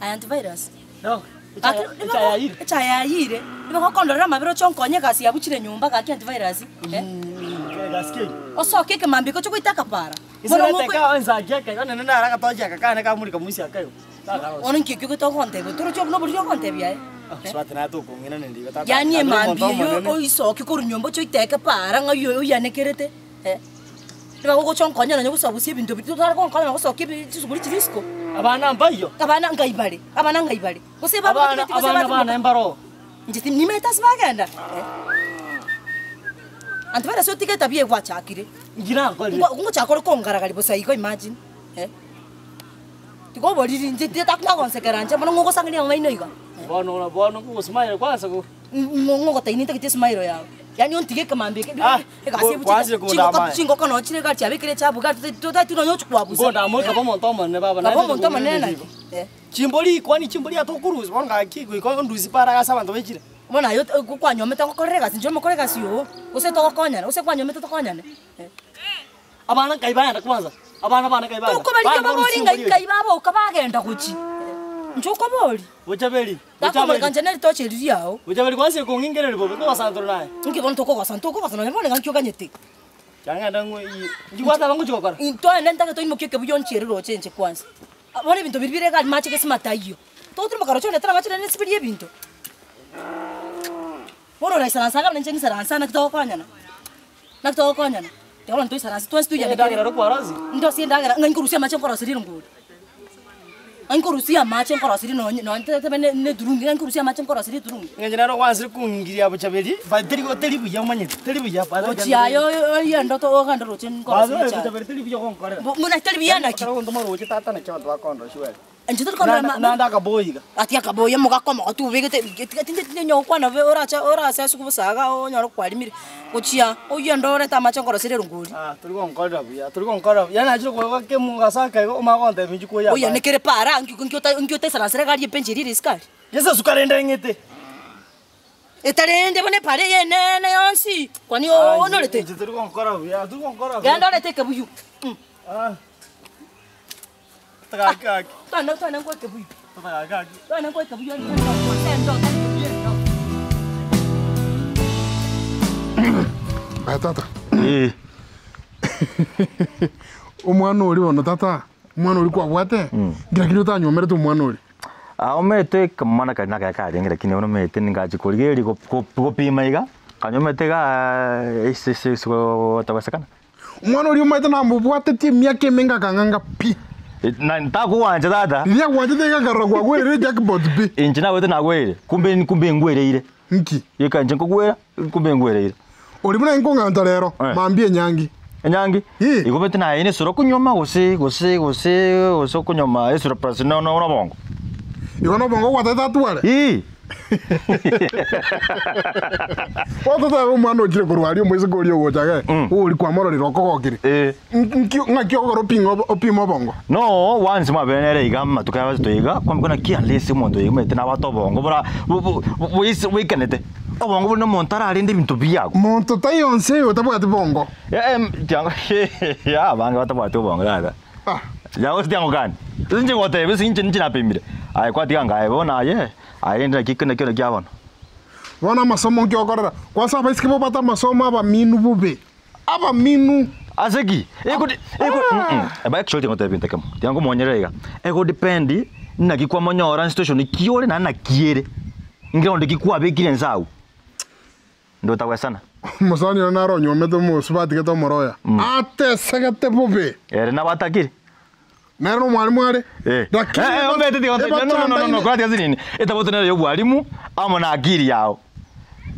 Aye antivirus. Gaki nigo echae yayire, nigo gokondorera amabere oche onkonye egasi yabuchire nyomba gaki antivirus eh. Osoke ekemambia gocha goita akapara. Bono ng'okwe Bono inki ekio gete ogontebia torochi obwo noboriri ogontebia aye eh. Yaani emambia eyio oisoke korwa nyomba oche oiteke paara ng'a oyio oyanekerete eh. Nigo ogocha onkonye nonya gosabusia ebinto biria totare gonkonya nonya gosokia ebi chisuguri chiria isiko. Abana mbaiyo. Abana ngai bare, abana ngai bare. Gose Abana babatigeti gose abana bane batimoka. mbaroo. Inche nimanyete ase bagenda eh. Anto bare ase otige etabia eye gwachakire. Inki nakorire? Ngo ngochaka ore kongaragari bosa igo imagine eh. Tiga oboriri inche takonyagonsekera inche bono ng'ogosang'ania amang'aino iga. Bono bono ngogosmile kwansa go. Ng'ogotaini ntagete esmile yao. Yaani ontige ekemambia eke Ah, egasi ebuchete kwanzire chingoko kondama aye. chingoko nonye chire egari chiabekire echabu iga totageti nonye ochia kwabusa. Nkondama oika omonto omonene baba Kaba naende omonto omonene naki? Eh. Chimbori kwani chimbori atokorusia bono gaki goika ondusie para ase abanto baikire. Bono aye ot kwanyomete ngokorere egasi inche omokore egasi oo, gose togokonyana, gose kwanyomete tokonyane? Eh. Abana nkai baenda kwanza, abana bane nkai baenda. Tokobarigia Baenda babori korusia ng'ai chimbori nkai baboka bagenda gochia. Inche okoboria. Bochaberi, Takomoreka bochaberi. inche neritochi eri riao. Bochaberi kwansa kong'ingereria bobe nkogosantoro naye. Inki bono tokogosa ntokogosa nonye bono iga nki oganyete. Kiang'ende ng'o ii inki gwateba ngochia gokora? Intwende ntagete oimokie ekebuya onchiere roche inche kwanza. Bono ebinto biria bire iga aria mache gesima taiyo. Togotirimboka roche ondetera amache naende nsiberie ebinto. Bono oraisaransa iga buna inche ng'isaransa naki togokonyana? Naki togokonyana? Tiga bono toisaranse twensi toiyane Endagera ero kwarosia? Ndosie endagera ng'a inkorusia amache nkoroserie erongori. Ng'a inkorusia amache nkoroserie nonye nonye tebe ne ne eturungi ng'a inkorusia amache nkoroserie eturungi. Eng'encho nero gwansire kong'ingiria bochaberi, but teri teri buya omanyete, teri buya. Gochia aye oye endoto ogende roche nkoroserie echae. Bochaberi teri buya gonkorera. Buna teri buya naki? Ekero ogontoma roche tata naki abanto bakondora sure. Inche tori korora ma- Naende akaboa iga. Ati akaboyia omogaka omogotu obegete tiga tinde tinde ogokwana bobe orache orase ase obosa iga onyore kwarimire, gochia oyende orete amache nkoroserie erongori. Ah tori gonkorera buya, tori gonkorera buya, yaani nachire koigwa kemogaso ake igo omanye gontebia inche koyia Oyo nekere para nki nki ota nki otaisaransera egari epenche eria ere isiko aria. Gesasu rende ng'ete. Etarende bono epara eye enene yonsi, kwani onorete? Inche tori gonkora buya, tori gonkora buya. Genda orete ekebuyu. Ah. Gaki. Twana twana nkoe ekebuyu. Gaki. Twana nkoe ekebuyu endo endo endo. Aye tata. Eh. Omwana oria bono tata, omwana oria kwabwate, nki lakini otanyomerete omwana oria? Ah omanyete ekamwana karia nakaye karenge lakini bono omanyete ningachi korigereria gopima iga, kanyomete igaa ase ase ase gotagosekana. Omwana oria omanyete namobwatetie emiaka emenge akang'anga pi. Na ntakogwancha tata. Riria agwanchete iga akarora kwagwereire ejackpot pi. Inche nagwete nagwereire, kumbe kumbe ngwereire. Nki? Geka inche nkogwera, kumbe ngwereire. Oria buna inkong'ancha rero, Eh. mambia enyangi. Enyangi? Ii. Igo omanyete naye nesura okonyuoma gose gose gose gose okonyuoma esura plus no no nobongo. Igo nobongo ogwatete atware? Ii. Bono totebe omwana ochire korwa aria omoiseke oria ogocha iga, Mm. oria kwamororire okogokire. Eh. Nki ng'aki ogokora oping'e obo opime obongo? No once mwabere nere iga amatuko aya gose iga, kwamanya naki unless omonto oyo omanyete nabwate obongo bora bo- bo boise boikanete. Obongo buna omonto ararende ebinto biago. Monto taiyo onsi oyo otabwati bongo. Eh, tiango abange batabwati obongo tata. Ah. Yago tiango kani. Inche ngoteba ase inche ninche napimire. Aye kwatiga ngaye bono aye, aye rende naki naki naki bono. Bono amasomo nki okorora? Kwansa abaiseke bobwate amasomo abaminu bobe. Abaminu. Ase ki? Ego ego mm. Actually tiango tebia ekemo. Tiango monyerera iga. Ego depend naki kwamonyora situation ki ore naende naki ere. Ngerondo ki kwabekire inse agwo. Ndotagwesana. Omosani one naro onyuomete omosubati gete omoroya, atesegete bobe. Ere nabatakire. Nere nomwalimu are. Eh. Lakini Eh, eh, omanyete tiga no, no, no, no, no, kwatiga ase nini? Etaboto nere ya obwalimu amo na akili yao.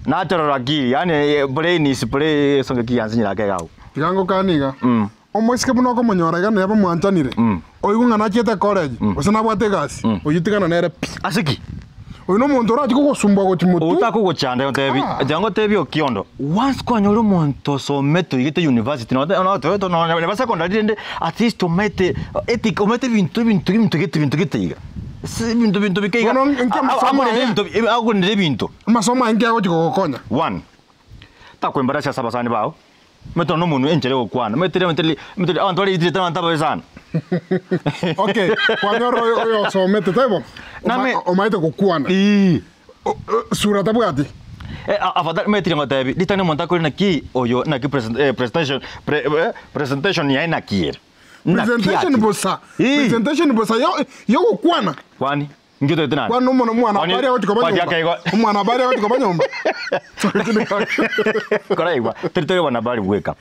Natural akili, yaani eh, brain is brain esonga ki yansinyire ake iga agwo. Tiga ngokanie iga. Mm. Omoiseke buna okomonyora iga neba mwanchanire, Mm. oigwe ng'a nachiete college, gose nabwate egasi, oyio tigana nere pi. Ase ki? Oyio nomonto orachi kogosumbua gochia motwe. Otakogochanda ngotebi, Ah. tiga ngotebi Okiondo, once kwanyora omonto osomete oigete university note note nonya neba secondary rende at least omanyete ethic omanyete ebinto ebinto ebinto gete ebinto gete iga. Ase ebinto ebinto bike iga, Bono nki amasomo akorende aya? ebinto akorende ebinto. Amasomo aya nki agochi kogokonya? One, takoembarrass ase abasani bao, Omanyete nonya omonwe enchera egokwana, omanyete omanyete omanyete abanto bare illiterate abanto ababe sana. Okay, kwanyora oyo oyosomete taibo? Name Omaete gokwana. Ii. Sura tabwati. Eh, afadhali metire ngotebi ritang'ani omonto akore naki oyo naki present, eh, presentation pre, eh, presentation yaye naki ere. Naki Presentation ati. bosa. Ii. Presentation bosa yo yogokwana. Kwani inki otoete nande? Kwani omono omwana Kwani- habari agochi koba kwani nyomba. akaigo- Omwana habari agochi koba nyomba. Koraigwa tori tori wana habari bweka.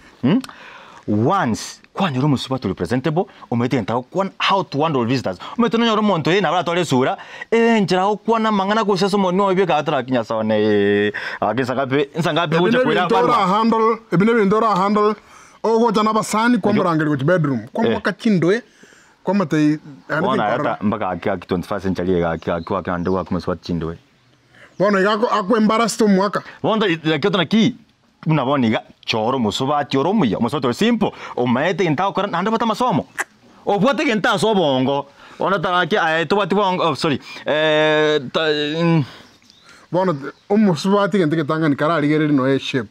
Once kwanyora omosubati ore presentable omanyete egento agokwana how to handle visitors omanyete nonyore omonto ee nabo aratware esura enchera agokwana amang'ana gose ase omonwa oye bieka ataraki nyasae one ee gaki nsa ngapi nsa ngapi Ebi ogocha koira nebinto barua. orahandle, ebi nebinto orahandle, ogocha na abasani kwamorangeria gochia bedroom, kwamoaka chindoe, kwamotebia naende Bono tinkorora. ata mpaka gaki gaki 21st century iga gaki gaki gwake naende gwake omosubati chindoe. Bono iga ako ako embarrassed omoaka. Bono naki otana ki, buna bono iga, chora omosubati ore omuya, omosubati ore simple, omaete egento agokora naende obwate amasomo, obwate egento ase obongo, bono taraki aye tobwati bongo oh sorry ta Bono omosubati egento egetang'ani kararigereria nonya eshape.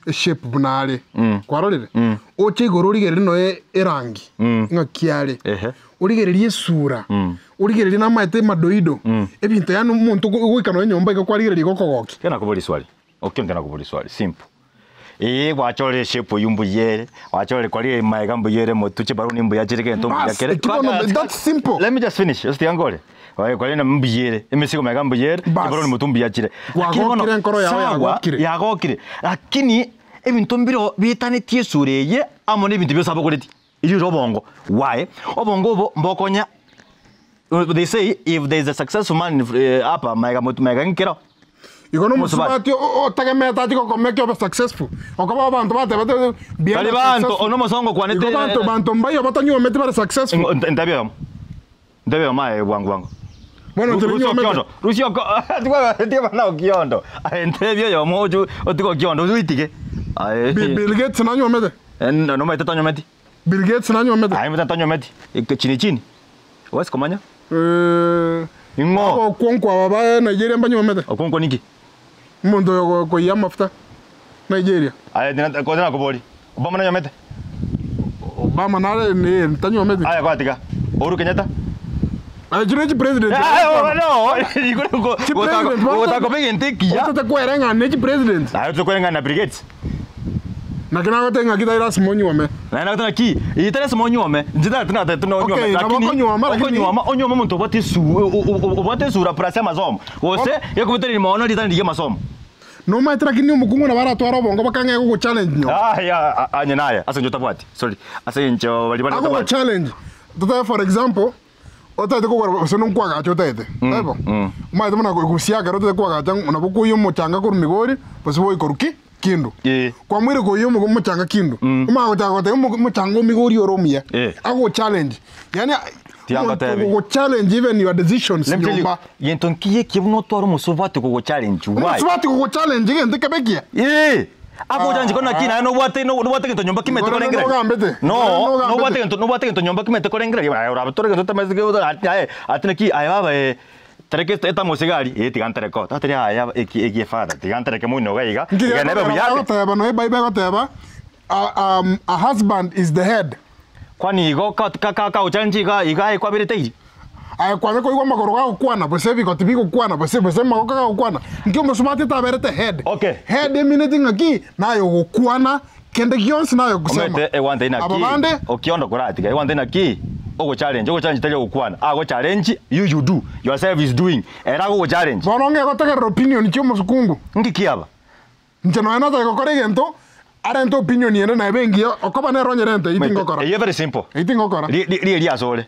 Eshape buna are, kwarorire? Oche igoro origererie noe erangi, ng'aki are, origererie esura, origererie namaete madoido, ebinto yaani omonto ogoika nonya nyomba iga kwarigereria iga okogokia. Ekero nakoboria swali, okio nkero nakoboria swali, simple. Eeh gwachorire eshape oywo mbuya ere, gwachorire kwaria maega mbuya ere motwe chibaruni mbuya chire gento mbuya Bas, kere. ekio bono that's simple. Let me just finish, gose tiga nkore. Oye korende mbuya ere, emesigo mega mbuya ere, Bas. eboroni motwe mbuya chire. Lakini bono, Kwagokire enkoro yao sawa, yagokire. yagokire. Lakini ebinto mbireo bietanetie esura eye amo na ebinto bionsi abogoretie, erio ere obongo. Why? Obongo obo mbokonya they say if there is a successful man hapa maega motwe maega nkero. Igo Omosubati. nomosubati otegemeete ache gokoma eke obe successful. Okoba abanto batebete mbuya Tari na banto, successful. ono omosongo okwanete Igo banto banto mbaiyo batanyuometi bare successful. Ntebi oyomo. Ntebi oyomo aye bwango bwango. Bono Rusia tari nyuomete. okiondo. Rusia oko tiga bana okiondo. Aye ntebi oyomo oche otige okiondo oitige. Aye. Bill Gates nanyuomete. Nomaete tanyuometi. Bill Gates nanyuomete. Aye maete tanyuometi. Chini chini. Huwezi komanya. Eh, Ning'o? Okonkwa aba ba Nigeria mbanyuomete. Okonkwa ninki? Omonto oyo okoiyia amafuta Nigeria. Aye tina kose nakobori. Obama nanyuomete? Obama nare ne tanyuomete. Aye kwatiga. Uhuru Kenyatta? Aye chire chi president. Aye oh, no. Igoro Chi president. gotaka koba egento ekiya. Otete kwereng'ana ne chi president. Aye tokwereng'ana na Bill Gates. Naki nagotebia ng'aki tari lasima onyuome. Naende nagoteba ng'aki, eye tari lasima onyuome, inche tari tinatebeti nonyuome, Okay, nabo lakini okonyuoma, lakini- okonyuoma, onyuome omonto obwate esu o- o- o- obwate esura plus amasomo, gose gekobetereria mono ritang'ani riria amasomo. Nomaete lakini omokungu nabo aratware obongo bakang'ee gogochallenge nyomba. Aya, a- anye naye, ase eng'encho otabwati, sorry, ase eng'encho baria bare otabwati. Agogochallenge, totebe for example, Otaete kogora gose nonkwagacha otaete, taibo? Omanyete buna gosiaka ekero otaete kwagacha nabo okoiywa omochanga korwa migori gose boyi korwa ki? Kindu. Eh. Kwamoire koiywa omo omochanga kindu, omanye gochaka goteba omo omochanga o migori ore omuya, Eh. agochallenge yaani Tiangotebi. omonto ogogochallenge even your decisions Let me tell you, nyomba. gento nkiya ekiya buna otware omosubati okogochallenge, why? Omosubati kogochallenge egento ekebe ekiya. Ee, agocha nchiko naki naye nobwate nobwate egento nyomba kimete Igoro korengereria. nogambete. No, Igoro nogambete. nobwate egento nobwate egento nyomba kimete korengereria aye orabe tore egento otamanyeti ge ati aye ati naki aye baba eh, tereka etamosi iga aria, eh tiga ntereke oo. Tatari yaya eki eki efather, tiga ntereke moino iga iga, Nki iga nebe buya ake. egoteba noe ebible egoteba a um, a husband is the head. Kwani igo ka ka ka kagocha nchi iga iga aye kwaberete iri? Aye kwanya koigwa amagoro gagokwana gose ebigoti bigokwana gose gose amagoko gagokwana, nki omosubati otaberete head? Okay. Head emineti ng'aki? Naye ogokwana kende gionsi naye ogosema. Omanyete egwante Aba naki bande okiondo koratiga egwante naki ogochallenge ogochallenge tari ogokwana agochallenge you you do yourself is doing ere agogochallenge bono ng'e gotegerera opinion chia omosukungu. nki kiaba Inche nonya natake gokora egento, arente opinion ende naye ebe engiya, okoba nere onyerente eyio Omanyete tingokora. eyio very simple Eyio tingokora. Ri- ri- rieri asore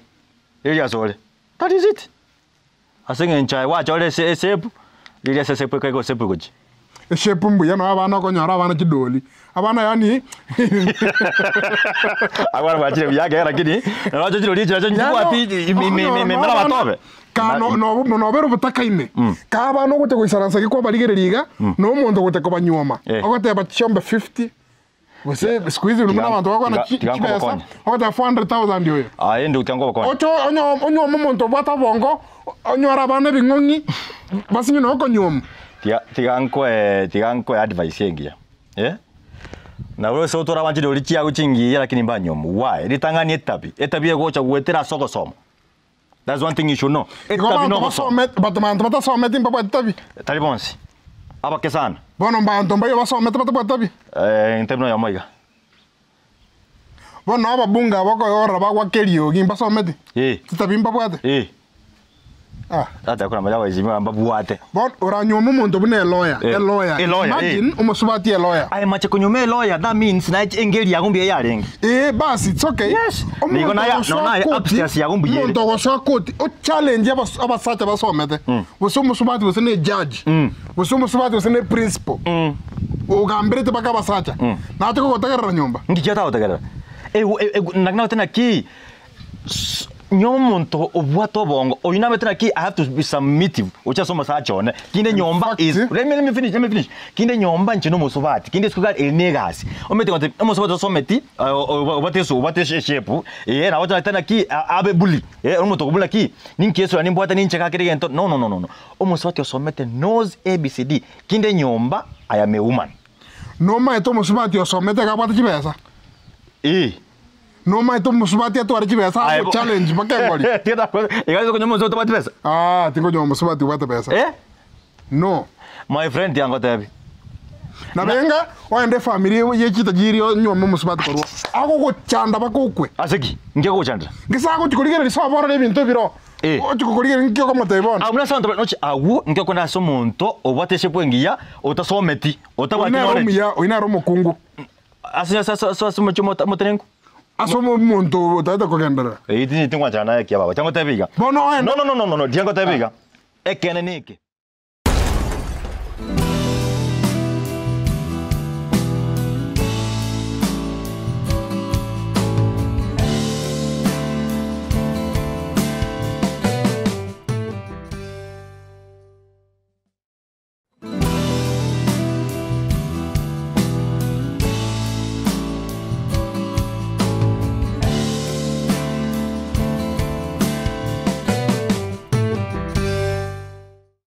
rieri asore that is it ase eng'encho aye gwachorire ese esepu riria ase esepu ekaiga osepu gochia. Eshape mbuya nonya abana okonyora abana chidoli, abana yaani Abana bwachire buya ekero lakini noroche chirori echi nacho nchibwati ime amatobe. Ka no- no- nobere obotaka ime, ka abana ogocha goisaransa iga kwabarigereria iga, na omonto ogocha kobanyuoma, Eh. ogoteba chiombe 50, gose siku hizi buna abanto bakwana Tiga- chi- tiga chibesa, nkobokonya. ogoteba 400,000 oyo. Aye inde tiga nkobokonya. Oche onyo onyuome omonto obwate obongo, onyore abana ebing'ong'i, basinywe nonya okonyuoma. Tiga tiga nkoe tiga nkoe advice engiya eh, nabo ase otware abanchani oria chiago chingiya lakini mbanyuomu why? Ritang'ani etabi, etabi egocha goetera ase ogosoma. That's one thing you should know. Igo Etabi abanto nogosoma. basomete but banto batasometi mbabwati tabi? Tari bonsi. Abake sana. Bono mbanto mbayo basomete batabwati tabi? Eh, ntebi noyomo iga. Bono ababunge aba okoyorora bagwaka eriogi mbasometi? Eh. Chitabi mbabwate? Eh. Ah. Tata kora majawa izima mbabwate. Bono oranyuome omonto buna eloya, Eh. eloya. Eloya, eh. Imagine omosubati eloya. Aye mache konyuma eloya that means naye engeri yago mbuya yarenge. Eh, basi it's okay. Yes. Omonto Nigo naya- ogosoa no naya koti, upstairs yago mbuya ere. Omonto ogosoa koti, o challenge abas- abasacha basomete. Gose omosubati gose ne judge. Gose omosubati gose ne principal. Ogamberete mpaka abasacha. Nache kogotegerera nyomba. Nki kiatagotegerera? Naki nabete naki nywa omonto obwate obongo oyio nabete naki I have to be submitive gochia ase omosacha one kinde nyomba fact, is let me let me finish let me finish kinde nyomba inche na omosubati kinde isiko iga eri na egasi omanyete gotebi omosubati osometi obwate eso obwate eshape eh nabo tobwate naki abe bully eh omonto okobully naki ninki esura nimbwate ninche gaki egento no no no no omosubati osomete knows ABCD kinde nyomba I am a woman. Nomaete omosubati osomete iga abwate chibesa? Ee. Nomaete omosubati atware chibesa Aye ago bo- challenge mpaka engori? Tiga takwa- iga ase okonywa omosubati otabwati besa? Ah, tinkonywa omosubati obwate besa. Eh? No. My friend tiga ngotebi. Nabo enga oende efamiri ye chitajiri onyuome omosubati korwa agogochanda mpaka okwe. Ase ki? Nki agogochandera? Gese agochi korigereria sobo orore ebinto ebiro. Eh. Ochi korigereria nki okomotebia bono. Abwo nase abanto bare nochi agwo nki okonyora ase omonto obwate eshape engiya otasometi Oyio otabwati nere knowledge. omuya, oyio nere omokungu. Ase ase ase ase omochie omote omotenenku. Ase omonto otagete kogenderera. Eyio tinye tingwanchana naye ekiya baba. Tiga ngotebi iga. Bono oende. No no no no no tiga ngotebi iga. Ekeene neke.